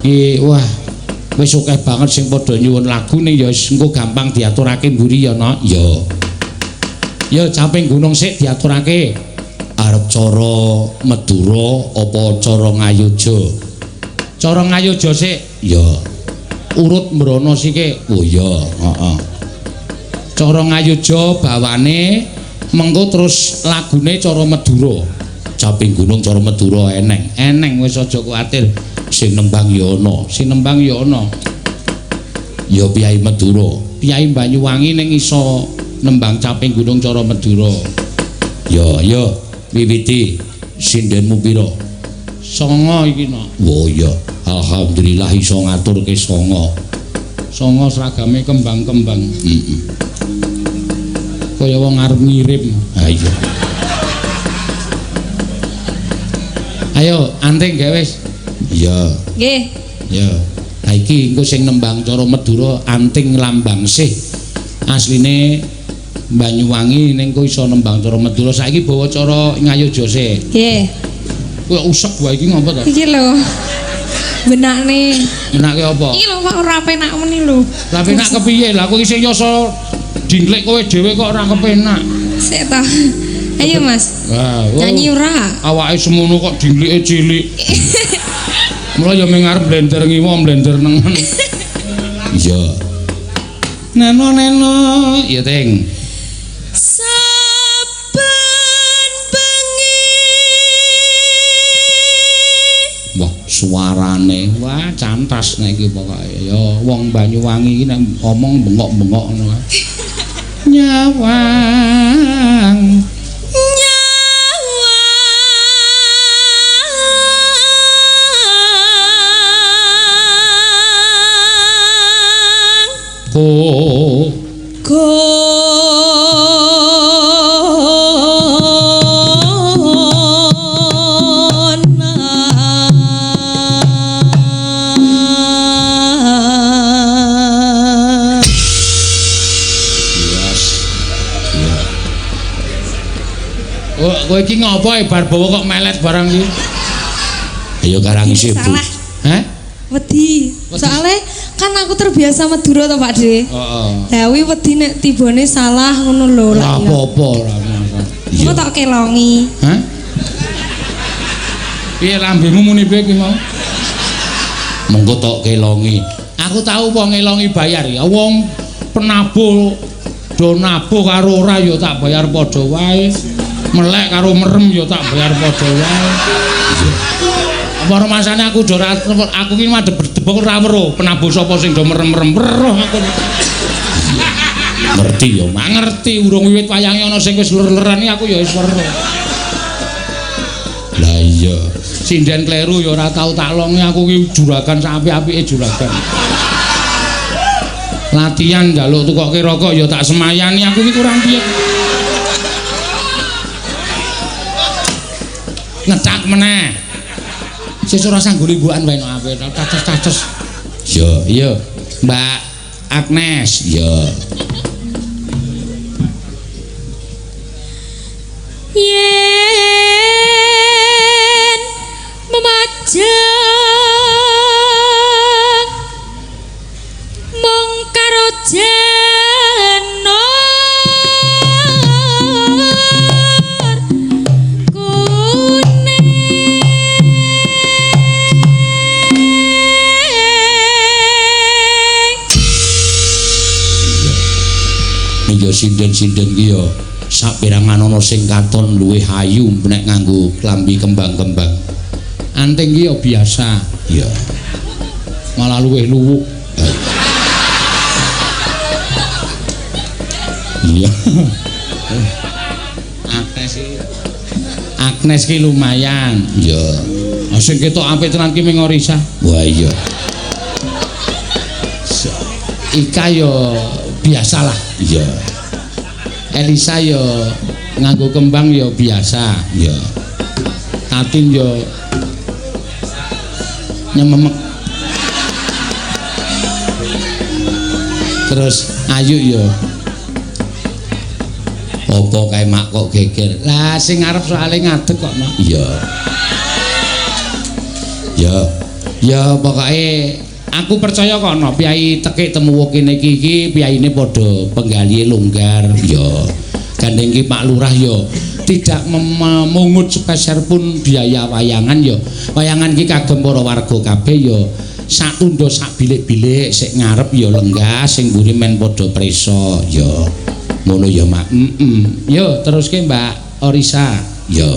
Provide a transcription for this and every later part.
Ki wah wis akeh banget sing padha nyuwun lagu ning ya wis engko gampang diaturake mburi ya, Nok. Ya. Ya Caping Gunung sik diaturake. Arep cara Madura apa cara Ngayogya? Cara Ngayogya sik. Ya. Urut mrono sike. Oh iya, heeh. Cara Ngayogya bawane mengko terus lagune cara Madura. Caping Gunung cara Madura eneng. Eneng wis aja kuwatir. Sing nembang ya ana, sing nembang ya ana. Ya Piyai Madura. Piyai Banyuwangi ning iso nembang Caping Gunung cara Madura. Ya, ya, wiwiti sindenmu pira? 9 iki, Nok. Oh iya, alhamdulillah iso ngaturke 9. 9 seragame kembang-kembang. Heeh. Kaya wong arep ngirim. Ha iya. Ayo, anting gawe wis. Iya. Nggih. Ya. Ha iki engko sing nembang cara Madura anting lambang sih. Asline Banyuwangi ning kok iso nembang cara Madura. Saiki bawa cara Ngayogya sih. Nggih. Kowe usek wae iki ngopo to? Iki lho. Benakne. Benake apa? Iki lho Pak ora penak meni lho. Lah penak kepiye? Lah aku iki sing yasa dingklik kowe dhewe kok ora kepenak. Sik ta. Ayo Mas. Lah, nyanyi ora? Awake semono kok dingklike cilik. Mula ya mung arep blender ngiwa blender nengen. Iya. Neno neno, ya Ting. Saben bengi. Wah, suarane wah cantas nek iki pokoke. Ya wong Banyuwangi iki nek omong bengok-bengok ngono kae. Nyawang. Ko kowe iki ngopo bar bawa kok melet barang iki? Ayo karang isih, Bu. Salah. Hah? Wedi. Soale kan aku terbiasa Madura to, Pak De. Heeh. Lah kuwi wedi nek tibane salah ngono lho. Ora apa-apa, ora masalah. Engko tak kelongi. Hah? Piye lambemu muni piye ki mau? Mengko tok kelongi. Aku tau wong ngelongi bayar ya. Wong penabuh do nabuh karo ora ya tak bayar padha wae. Melek karo merem ya tak bayar padha wae. Apa rumasane aku do ora aku ki madhep berdebok ora weruh penabuh sapa sing do merem-merem weruh aku. Ngerti ya, mak ngerti urung wiwit wayange ana sing wis ler-leran iki aku ya wis weruh. Lah iya, sinden kleru ya ora tau tak longi aku ki juragan sak apik-apike juragan. Latihan njaluk tukoke rokok ya tak semayani aku ki kurang piye. Ngecak meneh. Sesuk ora sanggo limbukan wae nek ape taces-taces. Iya, iya. Mbak Agnes, iya. Yen memajang mung karo jenor kuning. Ya sinden-sinden ki ya saperangan ana sing katon luwih ayu nek nganggo klambi kembang-kembang. Anting ki ya biasa. Iya. Malah luwih luwuk. Iya. Agnes iki. Agnes ki lumayan. Iya. Sing ketok apik tenan ki ming Orisa. Wah iya. Ika ya biasalah. Iya. Elisa ya nganggo kembang ya biasa. Iya. Tatin ya nyememek. Terus Ayu ya apa kae mak kok geger. Lah sing ngarep soalé ngadeg kok, Mak. Iya. Ya. Ya pokoke aku percaya kok ana piyai Tekik Temuwuh kene iki iki piyaine padha penggalihe longgar ya. Gandeng ki Pak Lurah ya tidak memungut sepeser pun biaya wayangan ya. Wayangan ki kagem para warga kabeh ya. Sak tundha sak bilik-bilik sik ngarep ya lenggah, sing mburi men padha prisa ya. Ngono ya, Mak. Heeh. Yo teruske Mbak Orisa. Ya.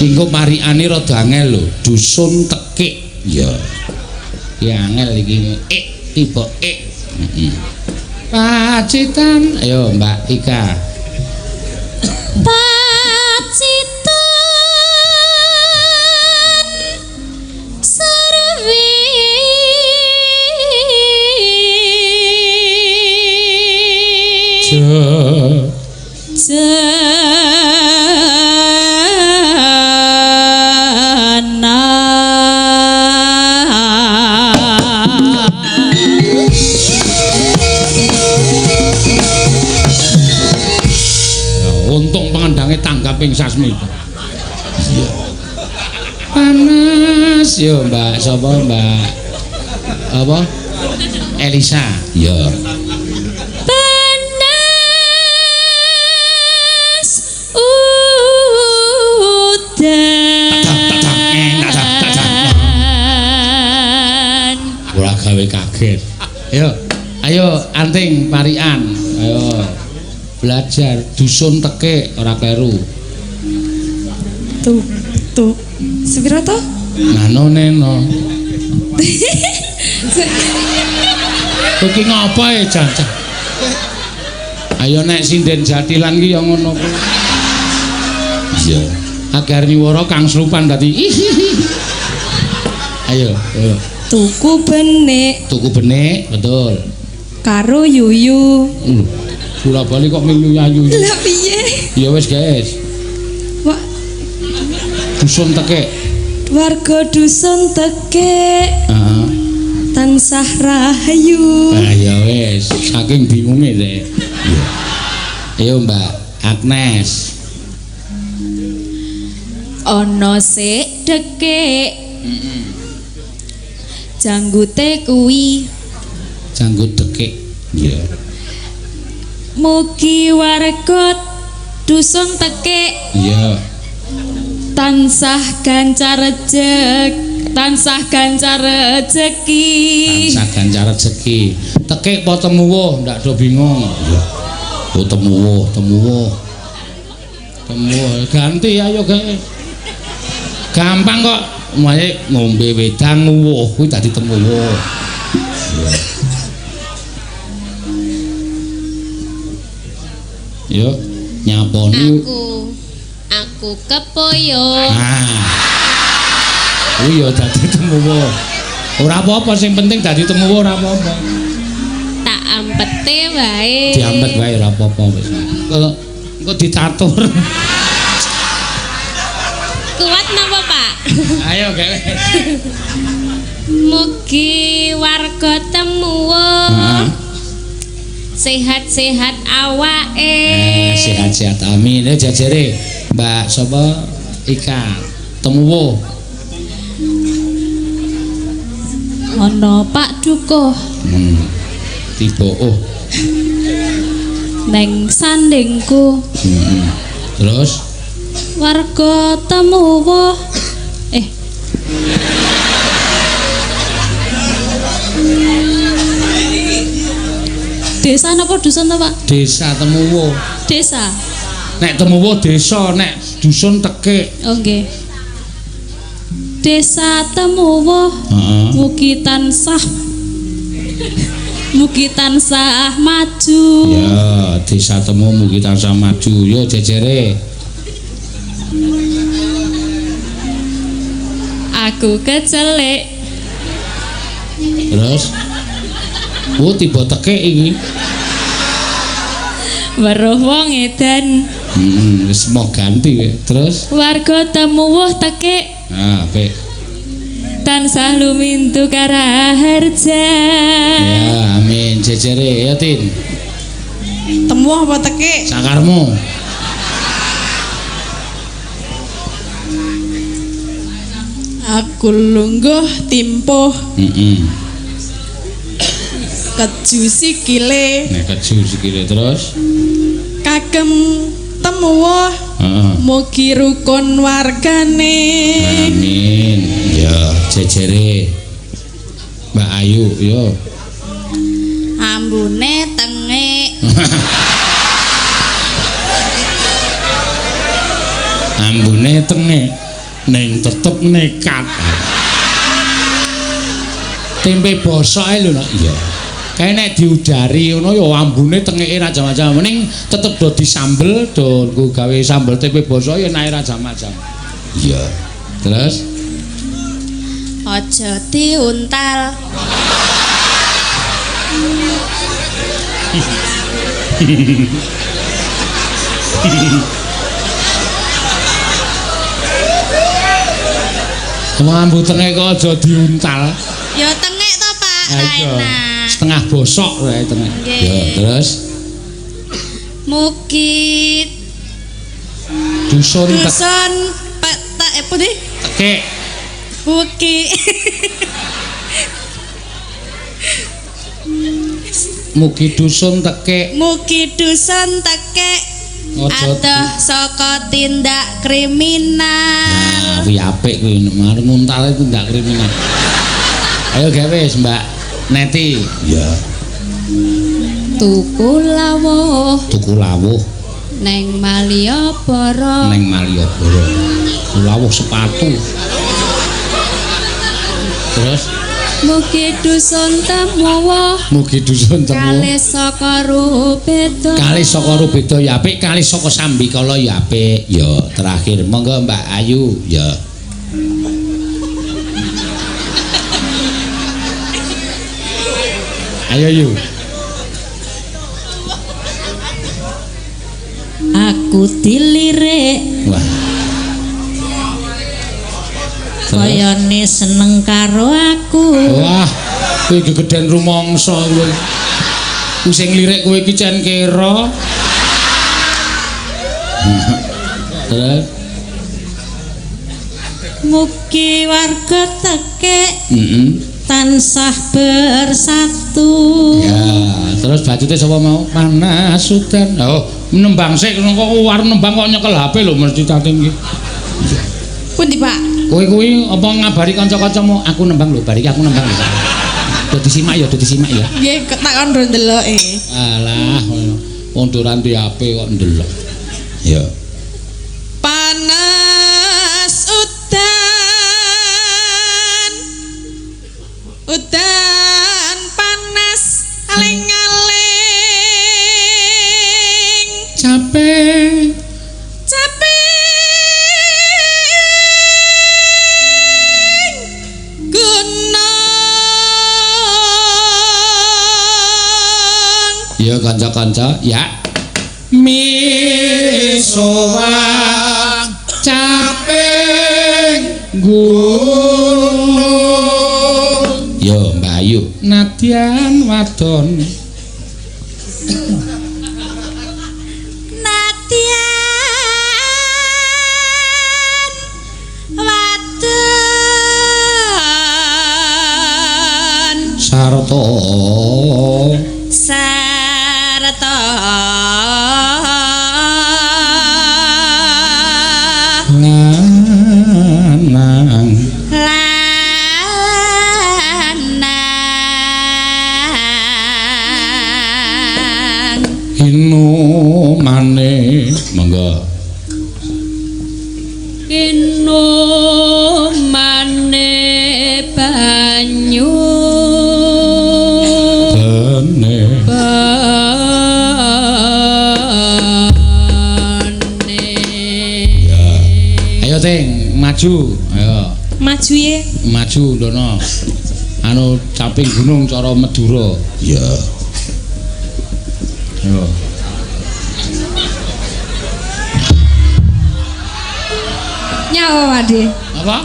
Engko marikane rada angel lho, dusun Tekik. Ya. Ya angel iki. Ik tiba ik. Heeh. Pacitan. Ayo Mbak Ika. Pacitan sarwi Untung pengendange tanggap ing sasmita. Iya. Panas yo Mbak, sapa Mbak? Apa? Elisa. Iya. Panas udan. Ora gawe kaget. Ayo, ayo anting parian. Ayo. Belajar dusun Tekik ora kleru. Tuh, tuh. Sepira to? Nano neno. Iki ngapa e jancah? Ayo nek sinden jatilan ki ya ngono kuwi. Iya. Agar nyuwara kang slupan dadi. Ayo, ayo. Tuku benik. Tuku benik, betul. Karo yuyu. Bola bali kok milu ayu. Lah piye? Ya wis, guys. Wah. Dusun Tekik. Warga dusun Tekik. Heeh. Tansah rahayu. Ah ya wis, saking bingunge rek. Iya. Ayo Mbak Agnes. Ana sik dekik. Heeh. Janggute kuwi. Janggut dekik. Iya. Mugi warga dusun Tekik. Iya. Tansah gancar rejeki, tansah gancar rejeki. Tansah gancar rejeki. Tekik apa Temuwuh, ndak do bingung. Iya. Oh Temuwuh, Temuwuh. Temuwuh ganti ayo gawe. Gampang kok. Wae ngombe wedang nguwuh kuwi dadi Temuwuh. Iya. Yo nyaponi aku kepoyo. Ah. Kuwi ya dadi Temuwuh. Ora apa-apa sing penting dadi Temuwuh ora apa-apa. Tak ampete wae. Diampet wae ora apa-apa wis. Engko dicatur. Kuat napa, Pak? Ayo gawe. Mugi warga Temuwuh. Heeh. Sehat-sehat awake. Sehat-sehat amin. Jajere Mbak sapa Ika Temuwuh. Ana Pak Dukuh. Tiba oh. Neng sandingku. Terus warga Temuwuh. Desa napa dusun to, Pak? Desa Temuwuh. Desa. Nek Temuwuh desa, nek dusun Tekik. Oh nggih. Desa Temuwuh. Heeh. Mugi tansah mugi tansah maju. Ya, Desa Temuwuh mugi tansah maju. Yo jejere. Aku kecelik. Terus oh tiba tekek iki. Weruh wong edan. Wis mau ganti terus warga temuwuh tekek. Ah, apik. Tansah lumintu karaharja. Ya, amin. Jejere ya, Tin. Temuwuh apa tekek? Sakarmu. Aku lungguh timpuh. Heeh. Keju sikile. Nek keju sikile terus kagem temuwuh. Heeh. Mugi rukun wargane. Amin. Ya, jejere. Mbak Ayu, yo. Ambune tengik. Ambune tengik ning tetep nekat. Tempe bosok ae lho, Nak. Iya. Kae nek diudari ngono ya ambune tengike ra jam-jam. Ning tetep do disambel, do nggo gawe sambel tempe bosok ya nae ra jam-jam. Iya. Terus aja diuntal. Mambu tengek kok aja diuntal. Ya tengek to, Pak. Enak. Setengah bosok wae tengek. Ya, terus mugi dusun dusun Pak tak apa deh? Tekek. Mugi Mugi dusun tekek. Mugi dusun tekek. Adoh saka tindak kriminal. Nah, kuwi apik kuwi marung nguntale tindak kriminal. Ayo gawe wis Mbak Neti. Ya. Tuku lawuh. Tuku lawuh. Neng Malioboro. Neng Malioboro. Lawuh sepatu. Terus mugi dusun temuwuh. Mugi dusun temuwuh. Kalih saka rubeda. Kalih saka rubeda ya apik, kalih saka sambikala ya apik. Ya, terakhir monggo Mbak Ayu ya. Ayo yu. Aku dilirik. Wah. Kayane seneng karo aku. Wah, kowe gegeden rumangsa kowe. Ku sing lirik kowe iki cen kera. Terus mugi warga tekek tansah bersatu. Ya, terus bajute sapa mau? Panas udan. Oh, nembang sik kok arep nembang kok nyekel HP lho mesti cating iki. Pundi, Pak? Kowe kuwi apa ngabari kanca-kancamu? Aku nembang lho, bar iki aku nembang lho. Do disimak ya, do disimak ya. Nggih, tak kon ndeloke. Alah, wong doran di HP kok ndelok. Ya. Panas udan. Udan panas aling-aling. Capek. Capek. Ya kanca-kanca, ya. Misowa caping gunung. Yo Mbak Ayu, nadyan wadon. Nadyan wadon sarta sarta lanang lanang inumane monggo inumane banyu bene bene. Ya. Ayo Ting, maju. Ayo. Maju. Maju ya. Maju ndono. Anu caping gunung cara Madura. Iya. Yo. Nyawa Pak De. Apa?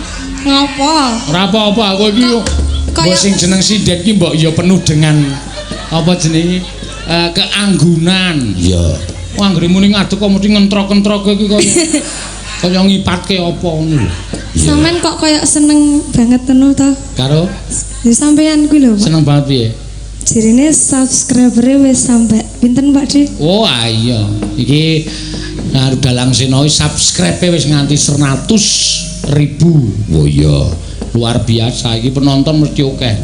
Ngopo? Ora apa-apa aku iki mbok sing jeneng sinden iki mbok ya penuh dengan apa jenenge keanggunan. Iya. Wah anggere muni ngadeg kok mesti ngentrok-entrok iki kaya kaya ngipatke apa ngono lho. Sampeyan kok kaya seneng banget ngono to? Karo Ya sampeyan kuwi lho, Pak. Seneng banget piye? Jirine subscribere wis sampe pinten Pak De? Oh iya, iki ngaru Dalang Seno subscribe wis nganti 100.000. Oh iya, luar biasa iki penonton mesti akeh.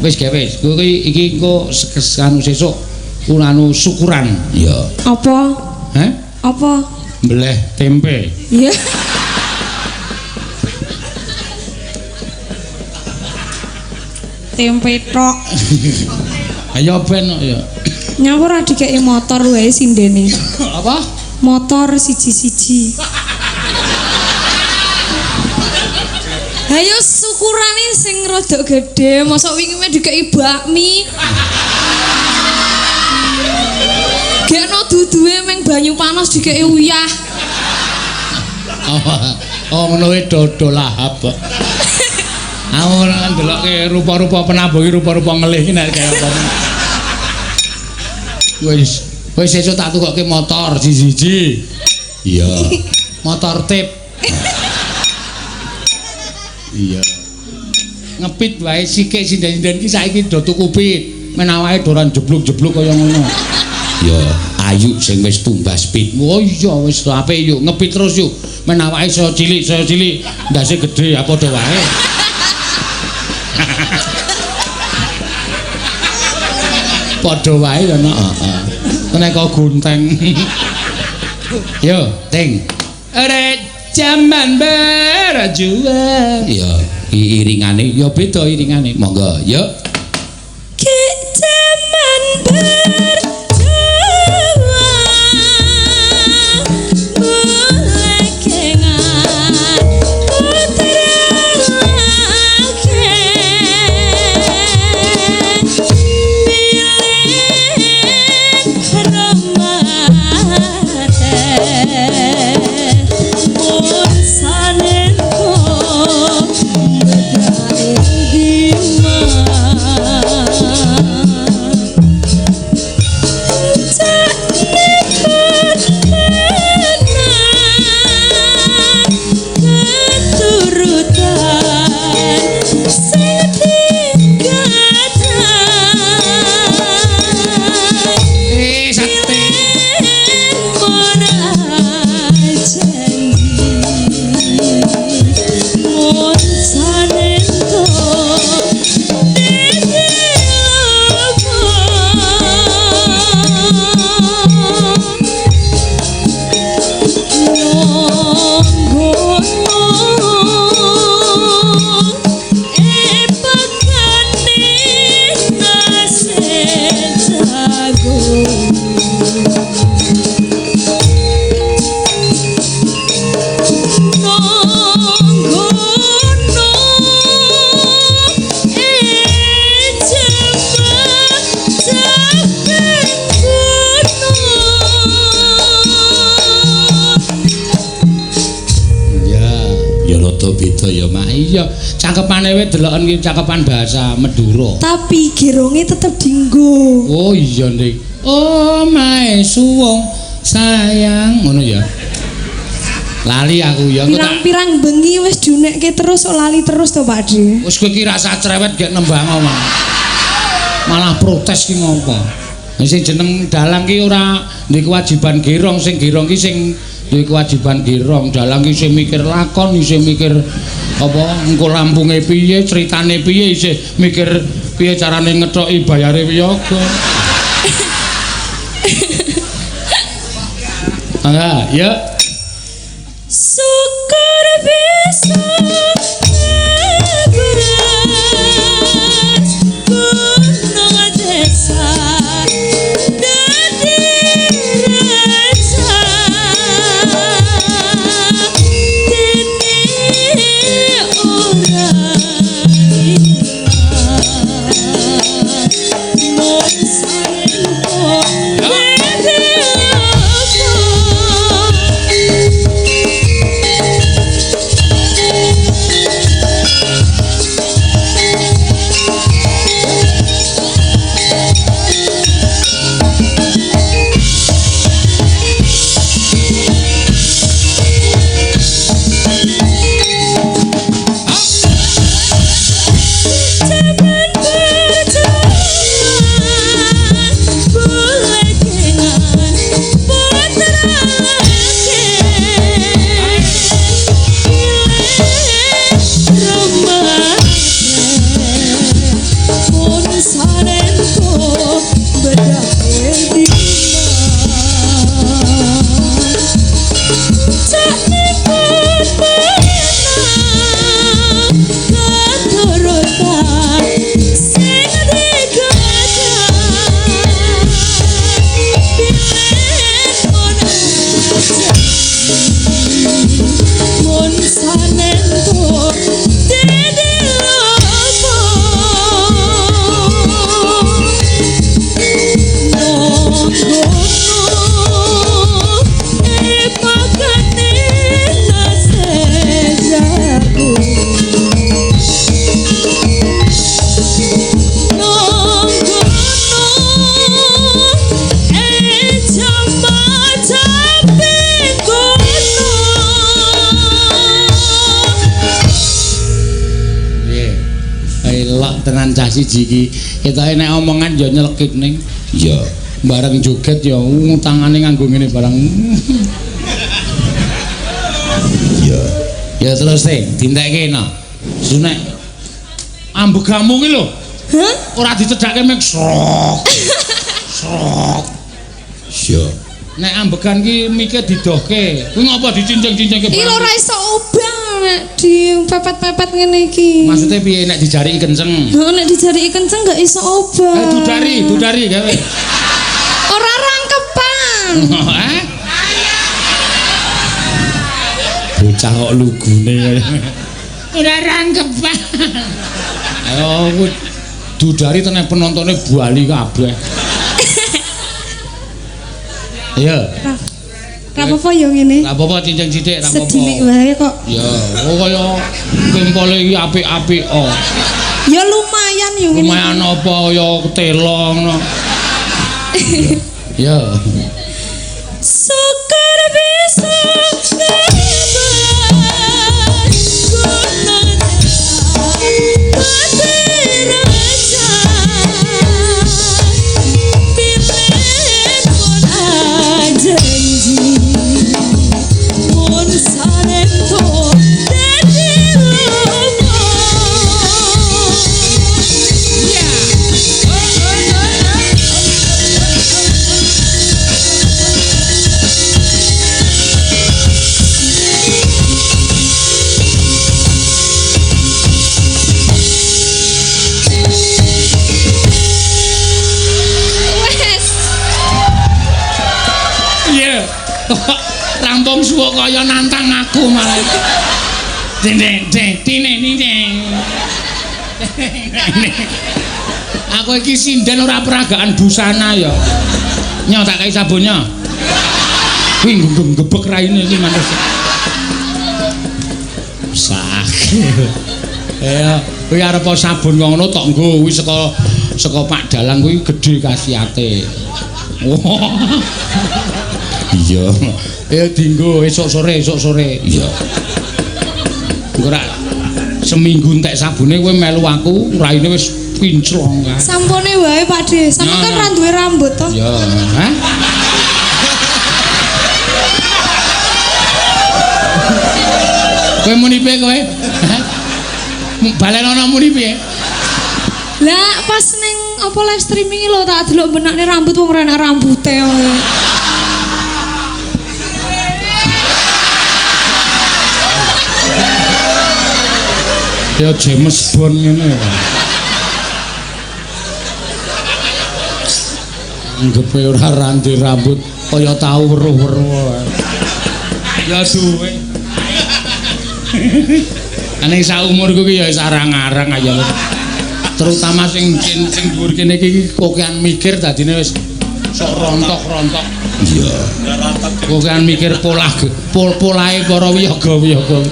Wis gawe wis, kowe iki engko anu sesuk anu syukuran. Iya. Apa? Heh? Apa? Mbeleh tempe. Iya. Tempe tok. Ayo ben kok ya. Nyapa ora dikeki motor wae sindene. Apa? Motor siji-siji. Ayo syukurane sing rada gedhe, mosok wingi meh dikeki bakmi. Gekno duduhe meng banyu panas dikeki uyah. Oh ngono wae dodo lahap kok. Aku ndelokke rupa-rupa penabuh iki rupa-rupa ngelih iki nek kaya apa. Wis, wis sesuk tak tukokke motor siji-siji. Iya. Motor tip. Iya. Ngepit wae sikik sinden-sinden iki saiki do tuku pit. Men awake do ora jebluk-jebluk kaya ngono. Ya, ayu sing wis tumbas pit. Oh iya wis apik yuk, ngepit terus yuk. Men awake saya cilik, ndase gedhe ya padha wae. Padha wae ya nak. Heeh. Nek kok gunteng. Yo, ting. Ore jaman berjuang. Iya, iringane ya beda iringane. Monggo, yo. Ki jaman berjuang. Cakepane wae deloken iki cakepan bahasa Madura. Tapi geronge tetep dinggo. Oh iya Dik. Oh mae suwung sayang ngono ya. Lali aku ya. Pirang-pirang bengi wis diunekke terus kok lali terus to Pak De. Wis kowe iki rasa cerewet gek nembang omah. Malah protes ki ngopo. Sing jeneng dalang ki ora duwe kewajiban gerong, sing gerong ki sing duwe kewajiban gerong. Dalang ki isih mikir lakon, isih mikir apa engko lampunge piye, critane piye, isih mikir piye carane ngethoki bayare wiyaga. Mangga, yuk. Syukur bisa beras gunung desa dadi raja dene ora Jaman berjalan bulekengan putra lagi Ramadan pun sanento bedahe di Caknipun menang keturutan sing digadah bilih mun mun sanento dadi lopo. Piye? Elok tenan cah siji iki. Ketoke nek omongan ya nyelekit ning. Iya. Bareng joget ya tangane nganggo ngene barang. Iya. Ya terus e dintekke no. Sunek ambegamu ki lho. Hah? Ora dicedhake mek srok. Srok. Iya. Nek ambegan ki mike didohke. Kuwi ngopo dicincing-cincingke Iki lho ora iso obah nek dipepet-pepet ngene iki. Maksudnya piye nek dijariki kenceng? Heeh, nek dijariki kenceng gak iso obah. Eh dudari, dudari gawe. Ora rangkepan. Hah? Bocah kok lugune kaya. Ora rangkepan. Ayo ku dudari tenan penontone bali kabeh. Ayo, Ra apa-apa ya ngene. ora apa-apa cincing sithik, ora apa-apa. Sedilik wae kok. Ya, oh kaya kempole iki apik-apik oh. Ya lumayan ya ngene. Lumayan apa kaya telo ngono. Ya. Syukur bisa ngebar gunung Pati Raja Pilih pun janji mun sanento dadi lupa. Wes. Iya. Rampung suwuk kaya nantang aku malah. Deng deng deng tine nine. Aku iki sinden ora peragaan busana ya. Nyo tak kei sabunnya. Kuwi nggebek raine iki manus. Sakit. Ya, kuwi arep sabun kok ngono tok nggo kuwi saka saka Pak Dalang kuwi gedhe khasiate. Wah. Iya. Ya dinggo esuk sore, esuk sore. Iya. Engko rak seminggu entek sabune kowe melu aku, raine wis kinclong kae. Sampune wae Pak De. Sampeyan kan Ya, ya. ra duwe rambut to. Ya, hah? Kowe muni piye kowe? Hah? Balen ana muni piye? Lah pas ning apa live streaming lho tak delok benakne rambut wong ora enak rambute. Ya James Bond ngene ya. Anggepe ora randi rambut kaya tau weruh-weruh. Ya suwe. Ane saumurku ki ya wis arang-arang aja. Terutama sing sing dhuwur kene iki kokean mikir dadine wis sok rontok-rontok. Iya. Kokean mikir polah pol polahe para wiyaga-wiyaga.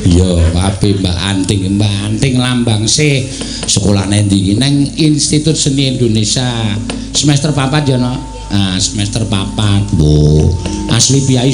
Iya, apik Mbak Anting, Mbak Anting lambang C. Sekolah nang ndi iki? Nang Institut Seni Indonesia. Semester 4 ya, Nok? Ah, semester 4. Wo, asli piyai.